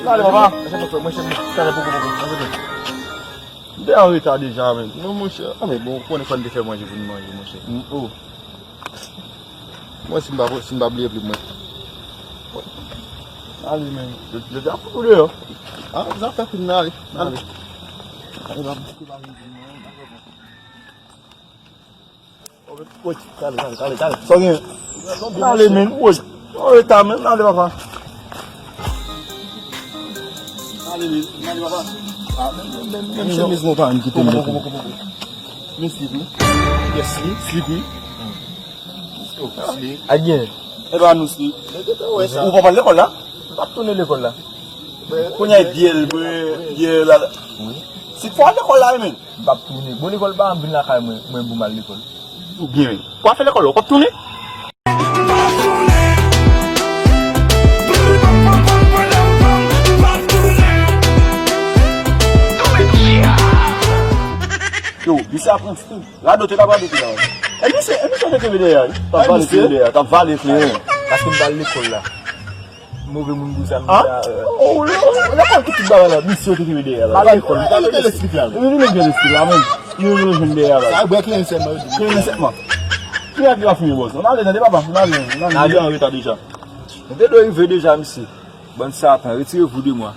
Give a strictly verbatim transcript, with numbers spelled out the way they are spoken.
Talè, papa. Mwen se talè poko poko. M te an reta deja, men. Non, monchè. Ah, men bon, ou konnen fò n te fè manje pou n manje, monchè. Oh. Mwen, si m pa, si m pa bliye pri mwen. Ale, men. Jodi a fout ou deyò. Ah, zafè fin nan, ale. Ale. Ale, papa. Woy, talè, talè, talè, talè. Sa w gen? Ale, men, woy. Woy, ta men, ale, papa. Ale, men, ale, papa. Ah, men, men, men, men chemiz mwen pa ann kite m. Men slip, wi. Yes, slip. Slip, wi. Oh, slip. A gen. E pa nou slip. Ou pa pral lekòl la? M p ap tounen lekòl la. Kounye a byèl, byèl la. Wi. Si fò al lekòl la, men. M p ap tounen. Bon, lekòl pa m vin lakay mwen, mwen pou m al lekòl. Ou byen, wi. Ou ap fè lekòl, ou p ap tounen? Yo, misye ap pran stil. Radote la, radote la. E misye, e misye te kenbe dèyè a, wi. T ap vale flen dèyè a, t ap vale flen. Paske m pa al lekòl la. Move moun pou sa, misye. Ah? Oh, oh, oh, lekòl ki tout bagay la, misye te kenbe dèyè la. Pa lekòl. Li te lespik la, wi. Li menm gen lespik la, men. Li menm gen dèyè la. Sa bwè kleren sèlman, yo di. Kleren sèlman. Ki a ki va fini, bòs? Ann ale, tande, papa. Ann ale, ann ale, nou an reta deja. Nou te dwe rive deja, misye. Bann satan, retirez-vous de moi.